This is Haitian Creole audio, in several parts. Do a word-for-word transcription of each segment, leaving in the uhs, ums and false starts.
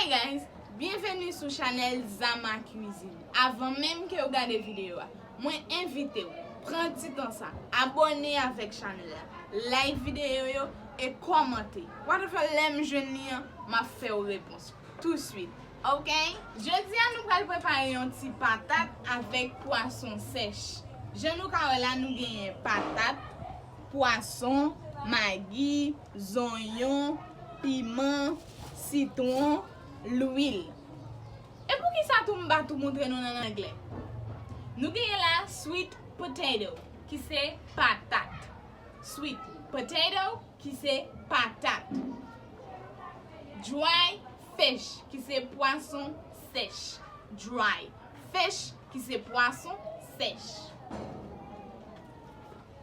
Hey guys, byenveni sou chanèl Zama Cuisine. Avan menm ke w gade videyo a, mwen envite w pran ti tan sa, abòne avèk chanèl la, like videyo yo e kòmante. Whatever lè m jwenn li an, m ap fè w repons touswit. Ok? Jodi a nou pral prepare yon ti patat avèk pwason sèch. Jan nou ka wè la, nou genyen patat, pwason, magi, zonyon, piman, sitwon, lwil. E poukisa tou m pa tou montre nou nan anglè? Nou genyen la sweet potato, ki se patat. Sweet potato, ki se patat. Dry fish, ki se pwason sèch. Dry fish, ki se pwason sèch.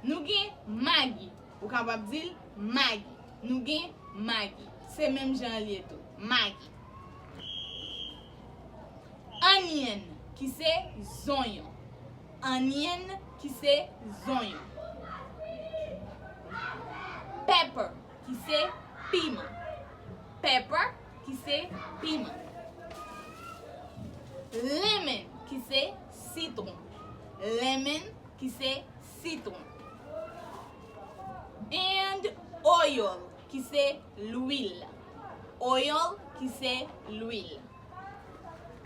Nou gen magi. Ou kapab di l magi. Nou gen magi. Se menm jan l ye tou. Magi. Onion, ki se zonyon. Onion, ki se zonyon. Pepper, ki se piman. Pepper, ki se piman. Lemon, ki se sitwon. Lemon, ki se sitwon. And oil, ki se lwil. Oil, ki se lwil.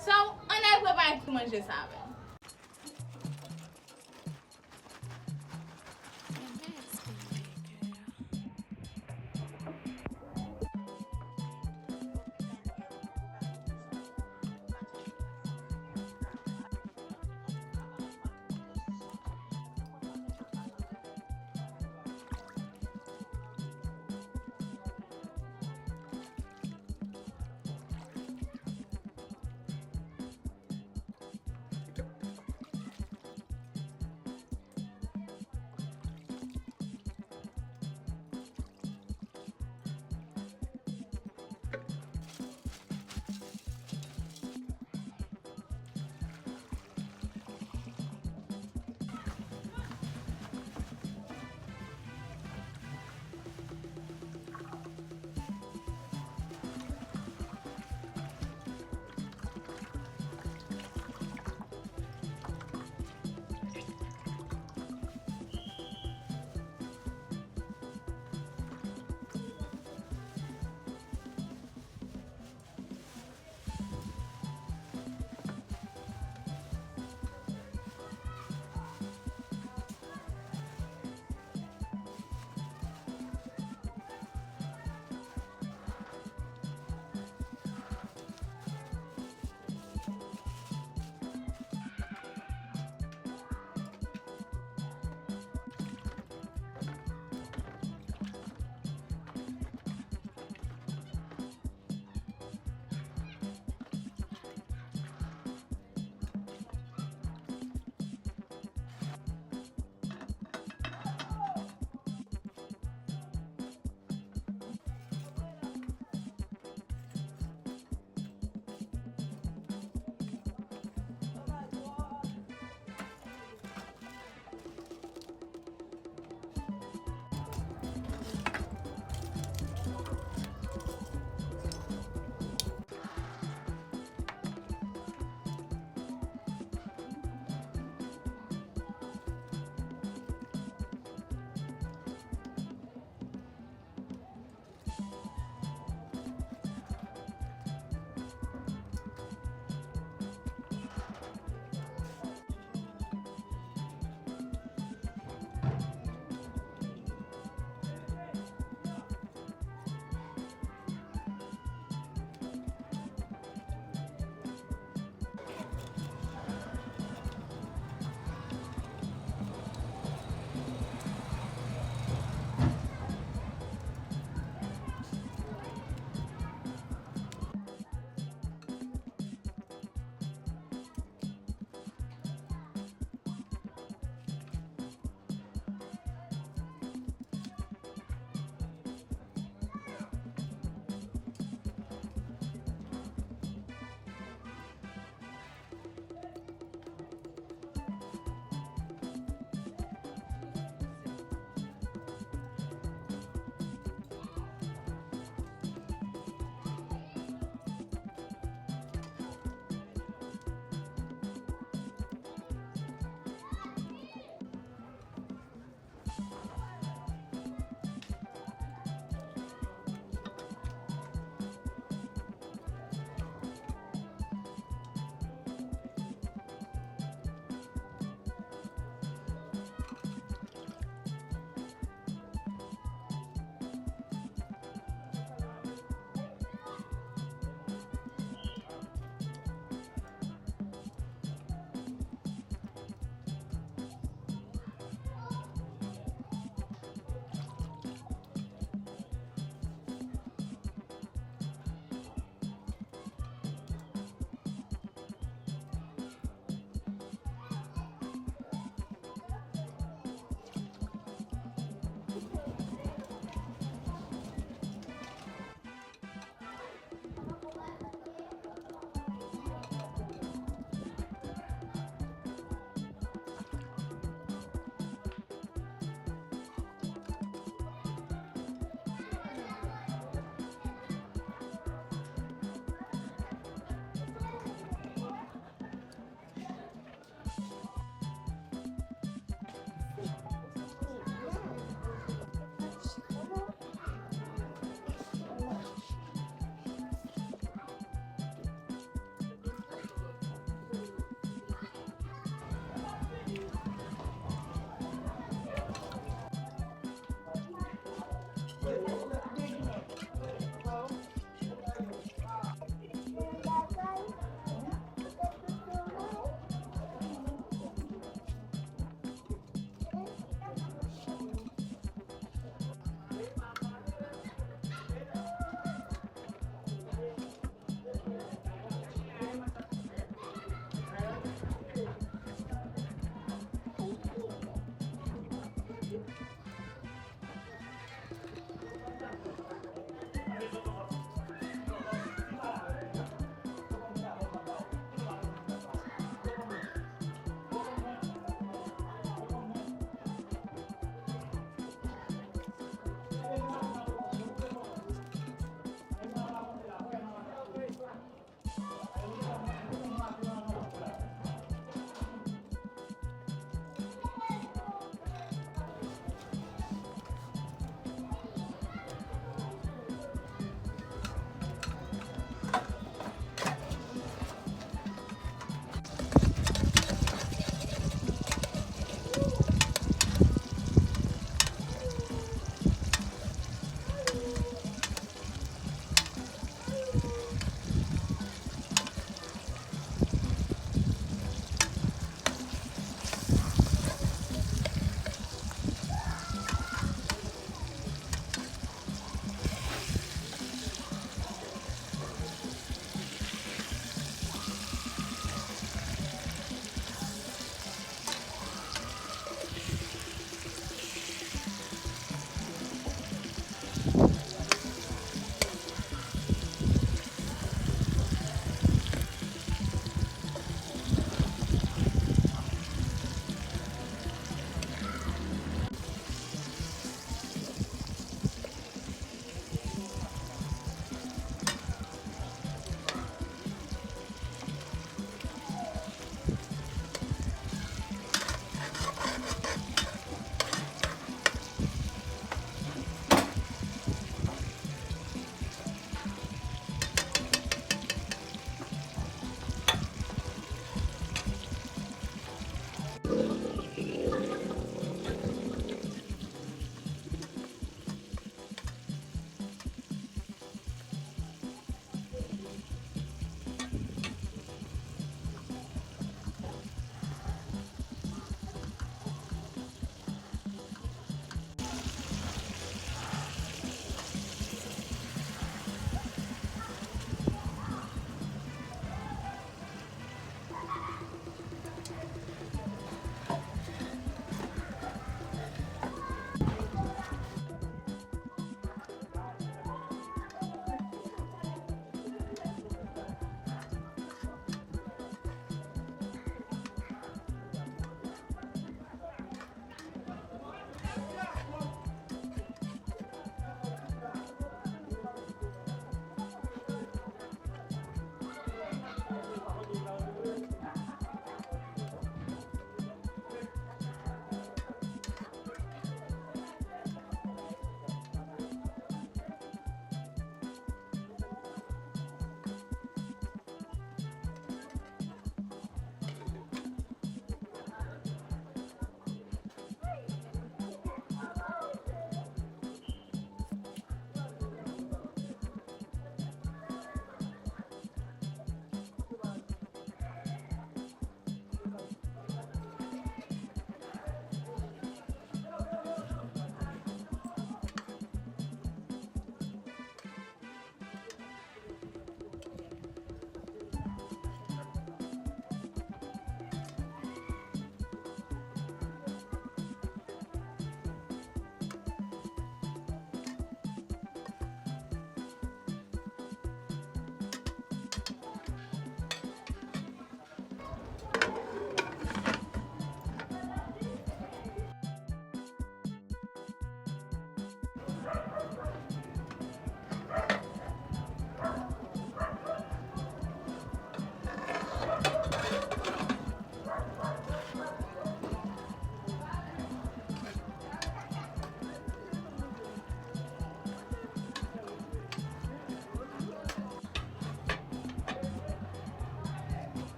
So, ann al prepare ti manje sa avè m.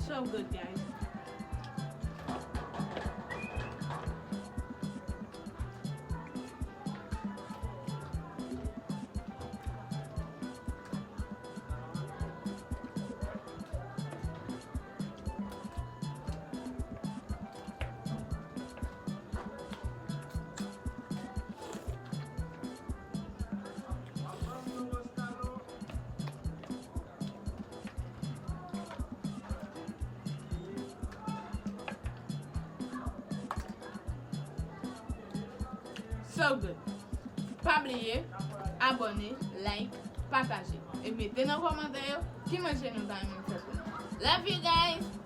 So good, guys. So good. Pa bliye abòne, like, pataje. E mete nan kòmantè yo ki manje nou ta renmen fè pou nou. Love you guys.